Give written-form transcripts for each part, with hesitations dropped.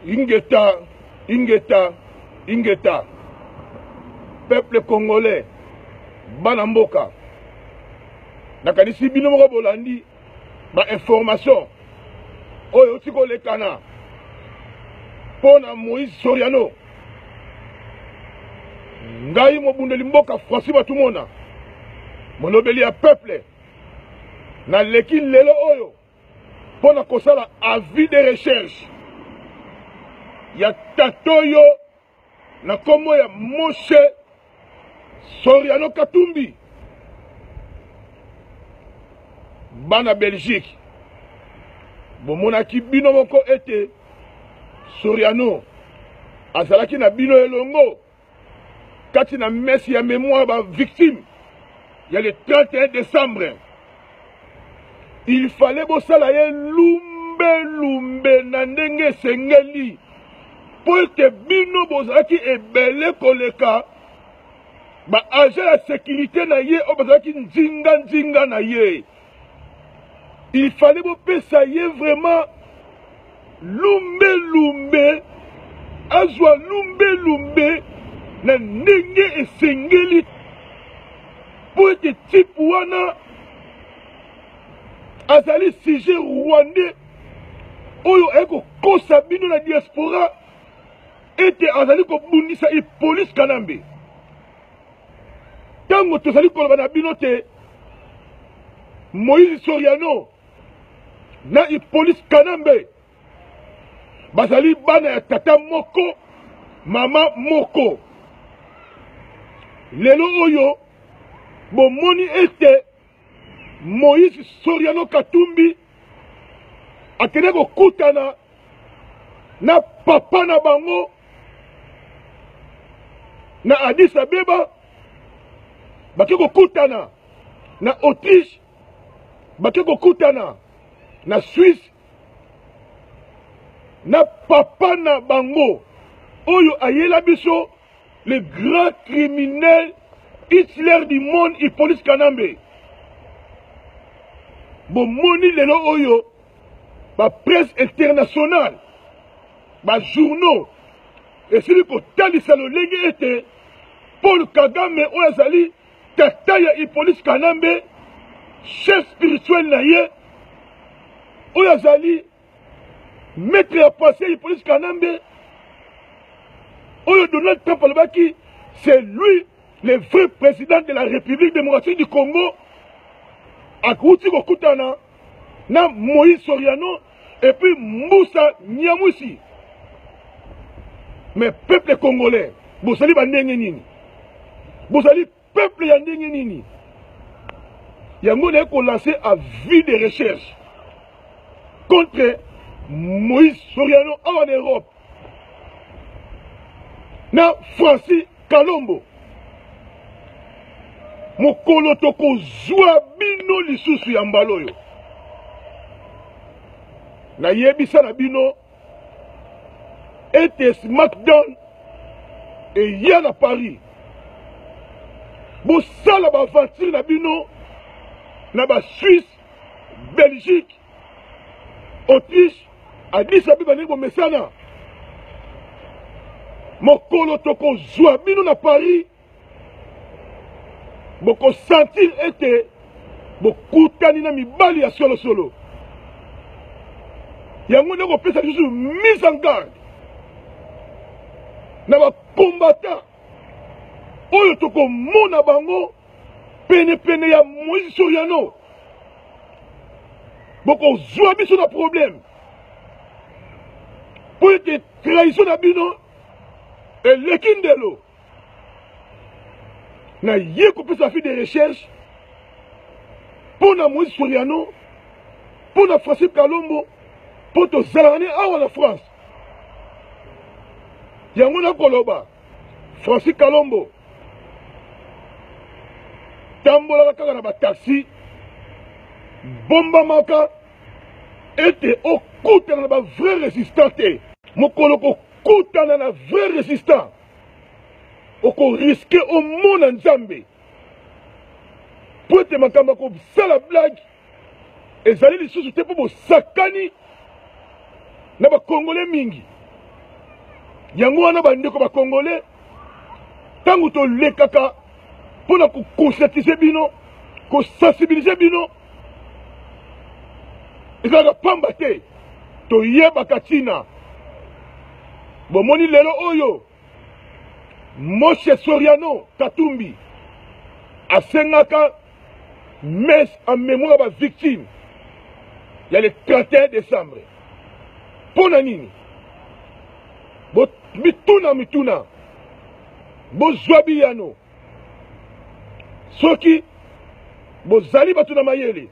Ingeta, ingeta, ingeta. Peuple congolais, bana mboka. Nakanisi bino moko bolandi ba information oyo euti kolekana mpo na Moïse Soriano. Ngai mobundeli mboka Francis Batumona, molobeli ya peuple, naleki lelo oyo mpo na kosala avis de recherche ya tatoyo na nkombo ya Moshe Soriano Katumbi. Bana Belgique, bomonaki bino moko ete Soriano azalaki na bino elongo kati na messe ya mémoire ba victime ya le 31 décembre. Il fallait bosala ye lumbe lumbe na ndenge esengeli mpo ete bino bozalaki ebele koleka ba agent ya sécurité na ye oyo bazalaki nzinga nzinga na ye. Il fallait bopesa ye vraiment lumbe lumbe, azwa lumbe lumbe na ndenge esengeli mpo ete type wana azali sujet rwandais oyo aye kokosa bino na diaspora ete azali kobundisa Hippolyte Kanambe. Ntango tozali koloba na bino te Moïse Soriano na Hippolyte Kanambe bazali bana ya tata moko mama moko. Lelo oyo bomoni ete Moïse Soriano Katumbi akende kokutana na papa na bango na Addis Abeba, bake kokutana na Autriche, bake kokutana na Suisse na papa na bango oyo ayela biso le grand criminel Hitler du monde Hippolyte Kanambe. Bomoni lelo oyo ba presse internationale, ba journaux esili kotalisa lolenge ete Paul Kagame oyo azali tata ya Hippolyte Kanambe, chef spirituel na ye oyo azali maître ya passé Hippolyte Kanambe oyo Donald Trump alobaki c'est lui le vrai président de la République démocratique du Congo, akuti kokutana na Moïse Soriano et puis Mbusa Nyamwisi. Mais peuple congolais, bozali ba ndenge nini? Bozali peuple ya ndenge nini? Yango naye kolancer avis de recherche contre Moïse Soriano awa na Europe na Francis Kalombo. Mokolo tokozwa bino lisusu ya mbala oyo, nayebisa na bino ete Smackdown eya na Paris. Bosala ba aventure na bino na ba Suisse, Belgique, Autriche, Addis Abeba ndenge bomesana. Mokolo tokozwa bino na Paris, bokosentir ete bokutani na mibali ya solosolo. Yango nde kopesa lisusu mise en garde na bacombattant oyo tokomona bango penepene ya Moïse Soriano. Bokozwa biso na problème mpo ete trahison na bino eleki ndelo. Na ye kopesa avis de recherche mpo na Moïse Soriano, mpo na Francis Kalombo, mpo tozalaka ne awa na France. Yango nakoloba Francis Kalombo, tambolaka kaka na bataxi, bombamaka ete okutana na ba vrai résistant te. Mokolo kokutana na vrai résistant, okoriske omona Nzambe, mpo ete makambo ya kosala blague ezali lisusu te, mpo bosakani na bakongole mingi. Yango wana bandeko ba Congolais, ntango tolekaka mpo na koconscientiser bino, kosensibiliser bino, ezalaka pamba te, toyebaka ntina. Bomoni lelo oyo Moshe Soriano Katumbi asengaka messe en mémoire ya bavictime ya le 31 décembre. Mpo na nini? Mituna mituna, bozwa biyano. Soki bozali bato na mayele,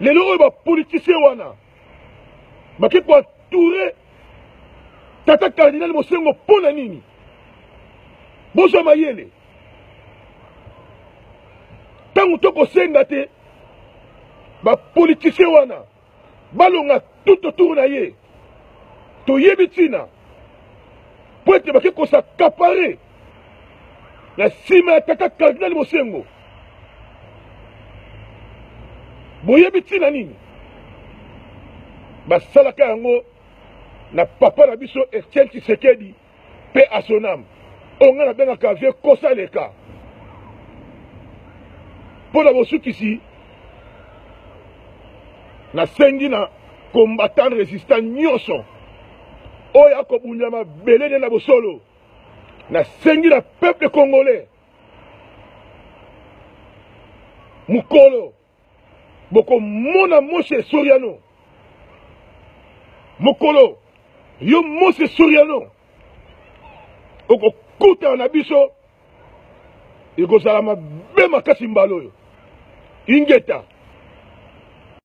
lelo oyo bapolitisien wana bake koentoure tata cardinal Mosengo mpo na nini? Bozwa mayele. Ntango tokosenga te bapolitisien wana balonga tout autour na ye, toyebi ntina mpo ete bake kosakapare na nsima ya tata cardinal Mosengo. Boyebi ntina nini basalaka yango na papa na biso Etienne Tshisekedi mpe asonam oyo ngai nabengaka vie kosaleka. Mpo na bosukisi, nasengi na combattant résistant nyonso oyo akobundela mabele nde na bosolo, nasengi na peuple congolais, mokolo bokomona Moshe Soriano, mokolo yo Moshe Soriano okokutana na biso, ekozala mabe makasi mbala oyo. Ingeta.